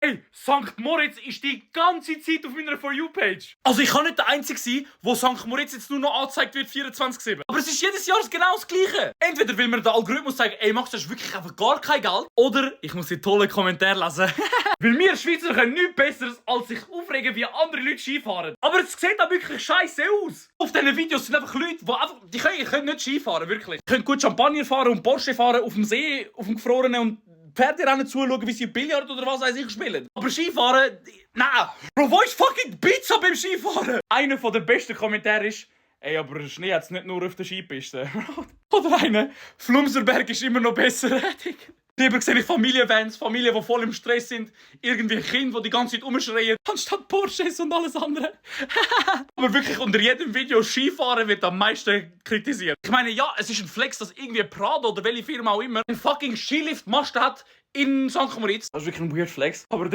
Hey, St. Moritz ist die ganze Zeit auf meiner For You-Page. Also ich kann nicht der Einzige sein, wo St. Moritz jetzt nur noch angezeigt wird 24/7. Aber es ist jedes Jahr genau das Gleiche. Entweder will mir der Algorithmus sagen, ey Max, das ist wirklich einfach gar kein Geld. Oder ich muss die tollen Kommentare lesen. Weil wir Schweizer können nichts Besseres, als sich aufregen, wie andere Leute Skifahren. Aber es sieht auch wirklich scheiße aus. Auf diesen Videos sind einfach Leute, die können nicht Skifahren, wirklich. Die können gut Champagner fahren und Porsche fahren auf dem See, auf dem Gefrorenen und Pferderennen zuschauen, wie sie Billard oder was weiß ich spielen. Aber Skifahren, nein. Bro, wo ist fucking Pizza beim Skifahren? Einer der besten Kommentare ist, ey, aber Schnee hat's nicht nur auf der Skipiste. Oder einer, Flumserberg ist immer noch besser. Lieber sehe ich Familienvans, Familien, die voll im Stress sind, irgendwie Kinder, die die ganze Zeit rumschreien, anstatt Porsches und alles andere. Aber wirklich unter jedem Video Skifahren wird am meisten kritisiert. Ich meine, ja, es ist ein Flex, dass irgendwie Prado oder welche Firma auch immer einen fucking Skiliftmast hat in St. Moritz. Das ist wirklich ein weird Flex. Aber